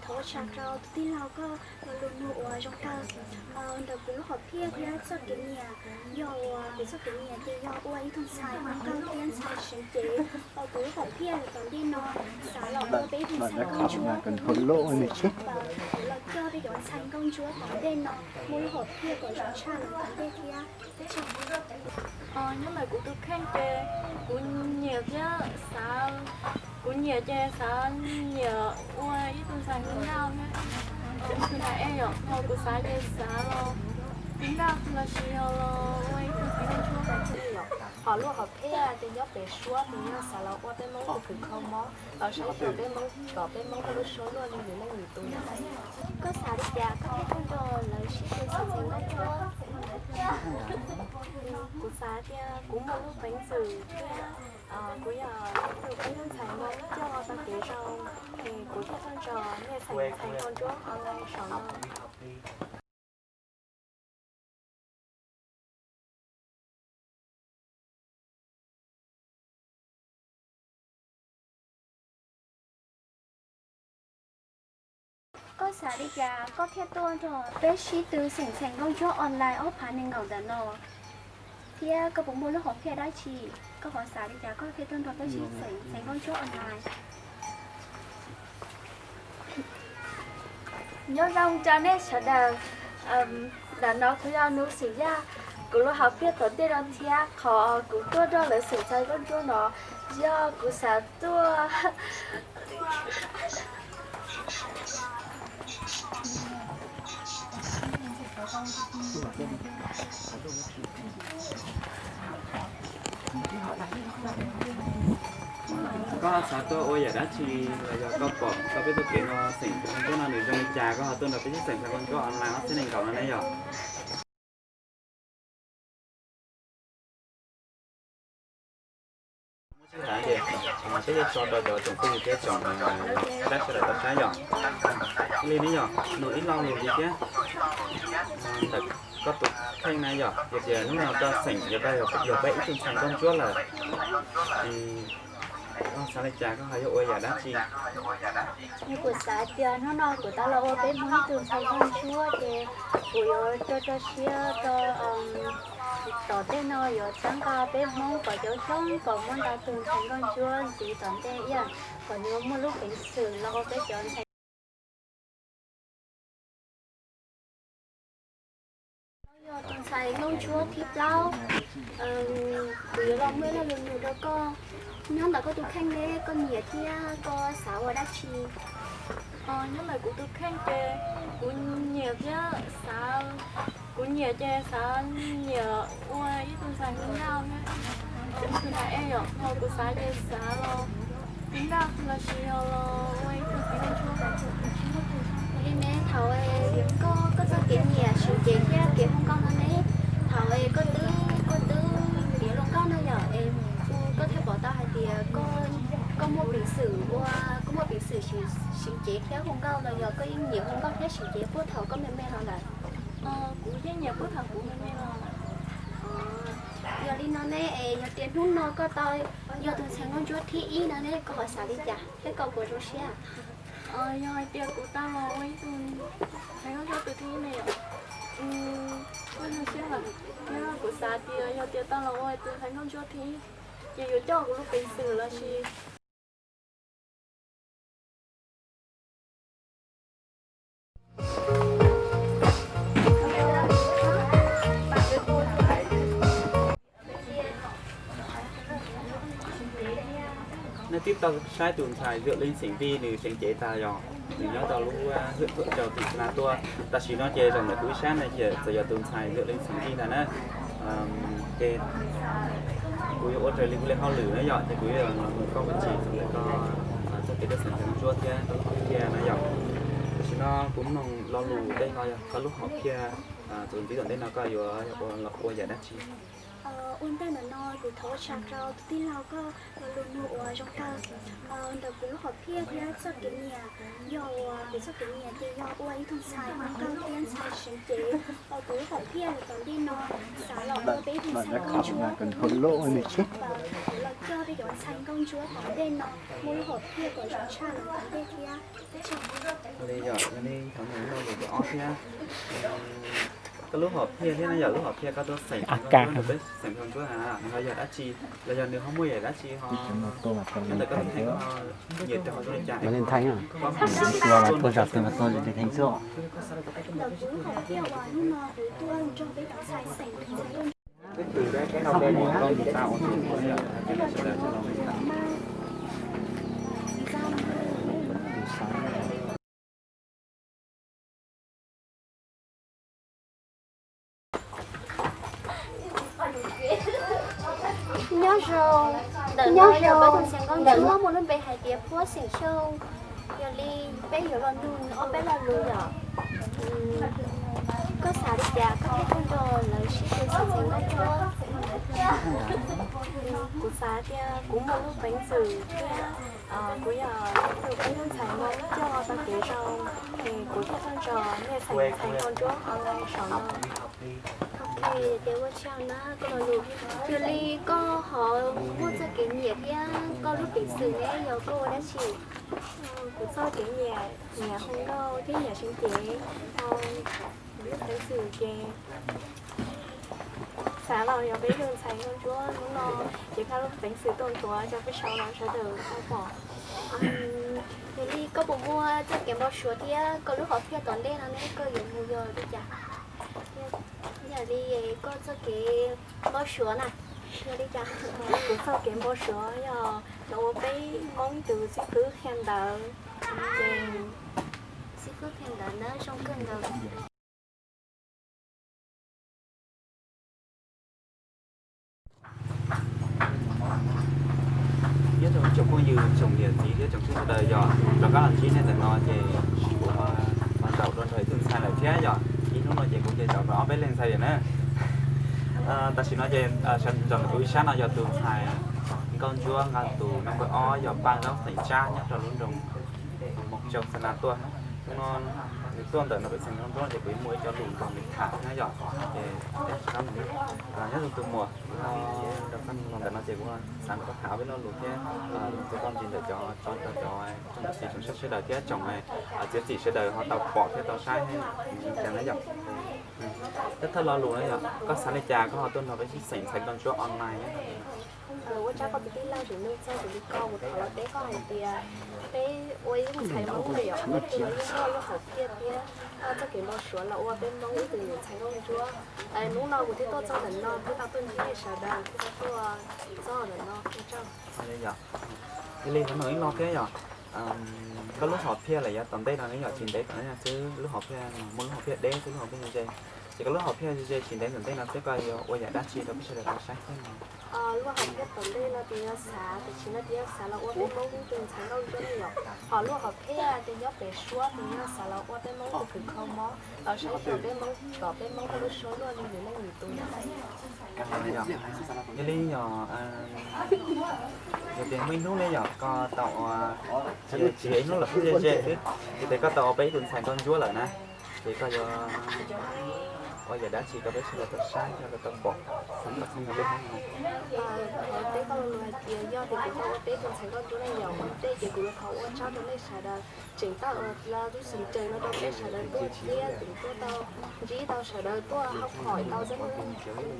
Thov ua tsaug rau tus tij laug koj lo lus nug uas zoo kawg ntawm kuv lub hom phiaj thiab txoj kev nyiam. Yog uas kuv txoj kev nyiam ces yog ua ib tug ntxhais zoo kawg thiab ntxhais seev cev. Kuv lub hom phiaj lawm tom ntej no xav los ua peb ib tug ntxhais nkauj ntsuab, kuv los coj peb cov ntxhais nkauj ntsuab tom ntej no muaj lub hom phiaj kom zoo tshaj lawm tom ntej thiab. Nyob ntawm kuv tus kheej ces kuv nyiam thiab xav, kuv nyiam ces xav nyiam ua ib tug ntxhais nkauj ntsuab thiab. Tus ntxhais es yom, ho kuv xav ces xav los nkauj ntsuab los sis yog los ua ib tug ntxhais nkauj ntsuab. Ho lub hom phiaj ces nyob pem suab ces yog xav los ua peb Hmoob tus kws kho mob, los saib xyuas peb Hmoob kom peb Hmoob muaj lub suab luaj li yus leej yus tus. Koj xav li cas koj thiaj tuaj nrog lawv sib tw xeem ntxhais nkauj ntsuab? Kuv xav tias kuv muaj lub peev xwm thiab kuv yog ib tug peb tug ntxhais Hmoob coj tau kev zoo, es kuv thiaj tuaj nrog nej xeem ntxhais nkauj ntsuab online saum no. Koj xav li cas koj thiaj tuaj nrog peb sib tw xeem ntxhais nkauj ntsuab online ob phav nees nkaum ntawm no? Thiab koj puas muaj lub hom phiaj dab tsi? Koj ho xav li cas koj thiaj tuaj nrog peb sib xeem ntxhais nkauj ntsuab online? Nyob zoo rau nej sawv daws. Ntawm no kuv yog Nuj Xwm Yaj. Kuv lub hom phiaj tom ntej no thiab qhov kuv tuaj nrog lawv xeem ntxhais nkauj ntsuab no yog kuv xav tuaj Koj xav tuaj ua yam dab tsi los yog koj pom koj peb txoj kev no xeem ntxhais nkauj ntsuab no nws zoo li cas koj ho tuaj nrog peb sib xeem ntxhais nkauj ntsuab online ob txhiab nees nkaum no ne yom? Muab sib tham ces peb yuav tso rau cov tsoom phooj ywg thiab tsoom dab sawv daws tau saib yom. Li ne yom, nug ib lo lus ntxiv thiab. Ntawm koj tus kheej na yom, yog tias hnub no koj xeem yog koj yog peb ib tug ntxhais nkauj ntsuab lawm, koj xav li cas, koj ho yuav ua yam dab tsi? Kuv xav tias hnub no kuv tau los ua peb Hmoob ib tug ntxhais nkauj ntsuab ces kuv yuav rau rau siab rau tom ntej no yuav txhawb nqa peb Hmoob kom cov xyoob kom muaj ntau tus ntxhais nkauj ntsuab ntxiv tom ntej ib yam kom nws muaj lub peev xwm los ua peb cov ntxhais. Koj yog tus ntxhais nkauj ntsuab thib plaub, kuv yuav los muaj ib lo lus nug rau koj. Nyob ntawm koj tus kheej ne, koj nyiam thiab koj xav ua dab tsi? Nyob ntawm kuv tus kheej ces kuv nyiam thiab xav, kuv nyiam ces xav nyiam ua ib tug ntxhais nkauj ntsuab thiab. Tus ntxhais es yom, ho kuv xav ces xav los nkauj los sis yog los ua ib tug ntxhais nkauj ntsuab. Li ne thaum koj, koj txoj kev nyiam seev cev thiab kev hu nkauj no ne, thaum koj twb, koj twb tiav hluas nkauj no yom, es koj thiaj pom tau hais tias koj muaj peev xwm ua, koj muaj peev xwm seev cev thiab hu nkauj los yog koj yeej nyiam hu nkauj thiab seev cev puag thaum koj me me los lawm? Kuv yeej nyiam puag thaum kuv me me los. Yog li no ne, es yog tias hnub no koj tau yog tus ntxhais nkauj ntsuab thib ib no ne, koj ho xav li cas thiab koj puas zoo siab? Yog hais tias kuv tau los ua ib tug ntxhais nkauj ntsuab tus thib ib ne yom, kuv zoo siab lawm. Thiab kuv xav tias yog tias tau los ua tus ntxhais nkauj ntsuab thib ib ces yuav coj kuv lub peev xwm los sis Nej twb tau saib tus ntxhais Diam Leej xeem Vij nws seev cev tas yog nws nyob rau lub hwm Thuam Tsau tim Xas Nas tuaj. Tam sim no ces zaum ntawm kuv ib sab no ces txawm yog tus ntxhais Diam Leej xeem Vij ntag na. Ces kuv yuav ua raws li kuv li hauj lwm na yom, ces kuv yuav los nug koj me ntsis txog ntawm koj txoj kev tuaj xeem ntxhais nkauj ntsuab thiab koj lub hom phiaj na yom. Tam sim no kuv noog lo lus ntej no yog koj lub hom phiaj txuas ntxiv tom ntej no koj yuav los ua yam dab tsi? Ua ntej ntawm no kuv thov ua tsaug rau tus tij laug koj lo lus nug uas zoo kawg ntawm kuv lub hom phiaj thiab txoj kev nyiam. Yog uas kuv txoj kev nyiam ces yog ua ib tug ntxhais ua nkauj thiab ntxhais seev cev. Kuv lub hom phiaj lawm tom ntej no xav los ua peb ib tug ntxhais nkauj ntsuab, kuv los Coj peb cov ntxhais nkauj ntsuab tom ntej no muaj lub hom phiaj kom zoo tshaj lawv tom ntej thiab. Li yog, yog li thov mus lub lus ob thiab. Koj lub hom phiaj thiab no yog lub hom phiaj koj tuaj xeem nkauj ntsuab, nws peb xeem nkauj ntsuab na, nws ho yog dab tsi, los yog nws ho muaj yam dab tsi ho nyob ntawm koj tus kheej ho nyiam rau ho zoo li cas? Lawv kuj hais tias uas hnub no kuv tuaj nrog peb cov ntxhais xeem nkauj ntsuab. Nyob zoo, ntawm no yog peb tus ntxhais nkauj ntsuab muaj lub npe hais tias Phuab xeem Xyooj. Yog li peb yuav los nug nws ob peb lo lus yom. Koj xav li cas koj thiaj tuaj nrog lawv sib hlub xeem ntxhais nkauj ntsuab? Kuv xav tias kuv muaj lub peev xwm thiab kuv yog ib tug peb tug ntxhais Hmoob coj tau kev zoo, es kuv thiaj tuaj nrog nej xeem ntxhais nkauj ntsuab online saum no. Ok, ces ua tsaug na koj lo lus. Yog li koj ho muaj txoj kev nyiam thiab koj lub peev xwm ne yog koj ua dab tsi? Kuv txoj kev nyiam, nyiam hu nkauj thiab nyiam sib nce, kuv lub peev xwm ces xav los yog peb tug ntxhais nkauj ntsuab hnub no ces koj lub peev xwm tuaj nthuav rau peb sawv daws tau pom. Yog li koj puas muaj txoj kev npau suav thiab koj lub hom phiaj tom ntej no ne koj yuav mus yog li cas? Yog li koj txoj kev npau suav na, yog li cas? Kuv txoj kev npau suav yog los ua peb Hmoob tus xib fwb qhia ntawv, ces xib fwb qhia ntawv na zoo kawg nkaus. Nyob zoo tsoom phooj ywg, tsoom niam txiv thiab tsoom tub sawv daws, yog rov qab los ntsib nej ntawm no ces kuv ho zaum dua nrog ib tug ntxhais lawm thiab yom. Ib hnub no ces kuv ces zaum rau ob peb leeg ntxhais lawm na. Tam sim no ces sawv ntxov ntawm kuv ib sab no yog tus ntxhais nkauj ntsuab, nqa tus no npawb ob yog Paj Zaub xeem Tsab nyob rau lub nroog Moo Tsoo Xa Na tuaj. Hnub no nws tuaj ntawm no pem xeem nkauj ntsuab ces kuv yuav muaj ib co lus nrog nws tham thiab yom. Ces nyob zoo tus muam, rau qab los ntawm no ces kuv xav nrog koj tham ob peb lo lus thiab, tus koj ntsis ntawm cov tso rau cov tsoom niam txiv tsoom saib sawv daws thiab tsoom txiav txim sawv daws ho tau pom thiab tau saib ntsis ntawd na yom. Thawj thawj lo lus na yom, koj xav li cas koj ho tuaj nrog peb sib xeem ntxhais nkauj ntsuab online? Ua tsaug koj tus tij laug tseem nug txog tus li ko, kuv thov los teb koj hais tias peb ua ib tug ntxhais Hmoob na yom, peb los yeej muaj lub hom phiaj thiab txoj kev npau suav los ua peb Hmoob ib tug ntxhais nkauj ntsuab. Hnub no kuv thiaj tuaj txog ntawm no thiab tau tuaj ntsib nej sawv daws thiab tau tuaj txog ntawm no. Yog li hnub no ib lo thiab yom, koj lub hom phiaj lawm yav tom ntej no ne yom, tsis ntev tom ntej no xwb, lub hom phiaj muaj lub hom phiaj deb xwb, lub hom phiaj ze ze. Ces koj lub hom phiaj ze ze tsis ntev tom ntej no xwb koj yuav ua yam dab tsi rau peb sawv daws tau saib thiab no? Lub hom phiaj tom ntej no ces yog xav, tiam sis no ces yog xav los ua peb Hmoob ib tug ntxhais nkauj ntsuab ne yom. Ho lub hom phiaj ces nyob pem suab ces yog xav los ua peb Hmoob tus kws kho mob, los saib tom peb Hmoob, tom peb Hmoob muaj lub suab luaj li lwm leej lwm tus. Yog li yog, yog tias muaj ib hnub ne yom koj tau ua, tsis yog ib hnub los hnub ze ze xwb, yog tias koj tau ua peb ib tug ntxhais nkauj ntsuab lawm na, ces koj yuav ua yam dab tsi rau peb sawv daws tau saib thiab tau pom, xav kom txhob mus deb Hmoob no? Kuv thov teb koj lo lus hais tias yog tias kuv tau ua peb tus ntxhais nkauj ntsuab ne yom, ua ntej ces kuv yuav thov ua tsaug rau nej sawv daws tseem tau ua lub sij hawm no rau peb sawv daws tuaj thiab tseem tuaj tau ntsib tau sawv daws tuaj hauj phom tau zeb nuj